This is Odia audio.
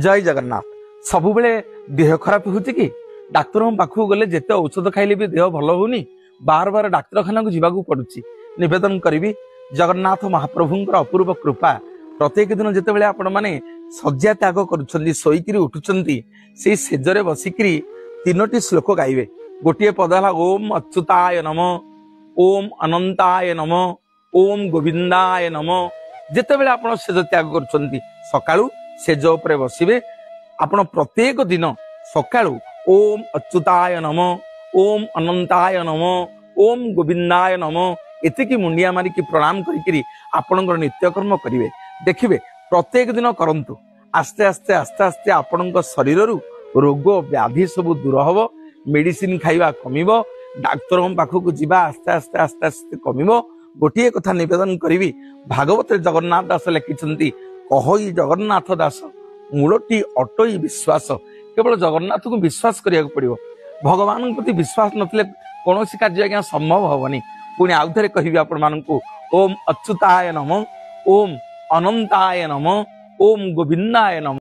ଜୟ ଜଗନ୍ନାଥ। ସବୁବେଳେ ଦେହ ଖରାପ ହେଉଛି କି? ଡାକ୍ତରଙ୍କ ପାଖକୁ ଗଲେ ଯେତେ ଔଷଧ ଖାଇଲେ ବି ଦେହ ଭଲ ହଉନି, ବାର ବାର ଡାକ୍ତରଖାନାକୁ ଯିବାକୁ ପଡୁଛି। ନିବେଦନ କରିବି, ଜଗନ୍ନାଥ ମହାପ୍ରଭୁଙ୍କର ଅପୂର୍ବ କୃପା, ପ୍ରତ୍ୟେକ ଦିନ ଯେତେବେଳେ ଆପଣମାନେ ଶଯ୍ୟା ତ୍ୟାଗ କରୁଛନ୍ତି, ଶୋଇକିରି ଉଠୁଛନ୍ତି, ସେଇ ଶେଯରେ ବସିକିରି 3ଟି ଶ୍ଲୋକ ଗାଇବେ। ଗୋଟିଏ ପଦ ହେଲା ଓମ୍ ଅଚ୍ୟୁତାୟ ନମ, ଓମ୍ ଅନନ୍ତାୟ ନମ, ଓମ୍ ଗୋବିନ୍ଦାୟ ନମ। ଯେତେବେଳେ ଆପଣ ଶେଯ ତ୍ୟାଗ କରୁଛନ୍ତି, ସକାଳୁ ଶେଯ ଉପରେ ବସିବେ, ଆପଣ ପ୍ରତ୍ୟେକ ଦିନ ସକାଳୁ ଓମ୍ ଅଚ୍ୟୁତାୟ ନମ, ଓମ୍ ଅନନ୍ତାୟ ନମ, ଓମ୍ ଗୋବିନ୍ଦାୟ ନମ ଏତିକି ମୁଣ୍ଡିଆ ମାରିକି ପ୍ରଣାମ କରିକିରି ଆପଣଙ୍କର ନିତ୍ୟକର୍ମ କରିବେ। ଦେଖିବେ, ପ୍ରତ୍ୟେକ ଦିନ କରନ୍ତୁ, ଆସ୍ତେ ଆସ୍ତେ ଆସ୍ତେ ଆସ୍ତେ ଆପଣଙ୍କ ଶରୀରରୁ ରୋଗ ବ୍ୟାଧି ସବୁ ଦୂର ହବ, ମେଡିସିନ ଖାଇବା କମିବ, ଡାକ୍ତରଙ୍କ ପାଖକୁ ଯିବା ଆସ୍ତେ ଆସ୍ତେ ଆସ୍ତେ ଆସ୍ତେ କମିବ। ଗୋଟିଏ କଥା ନିବେଦନ କରିବି, ଭାଗବତରେ ଜଗନ୍ନାଥ ଦାସ ଲେଖିଛନ୍ତି, କହଇ ଜଗନ୍ନାଥ ଦାସ ମୂଳଟି ଅଟଇ ବିଶ୍ୱାସ। କେବଳ ଜଗନ୍ନାଥଙ୍କୁ ବିଶ୍ୱାସ କରିବାକୁ ପଡିବ। ଭଗବାନଙ୍କ ପ୍ରତି ବିଶ୍ୱାସ ନଥିଲେ କୌଣସି କାର୍ଯ୍ୟ ଆଜ୍ଞା ସମ୍ଭବ ହବନି। ପୁଣି ଆଉ ଥରେ କହିବି ଆପଣମାନଙ୍କୁ, ଓମ୍ ଅଚ୍ୟୁତାୟ ନମ, ଓମ୍ ଅନନ୍ତାୟ ନମ, ଓମ୍ ଗୋବିନ୍ଦାୟ ନମ।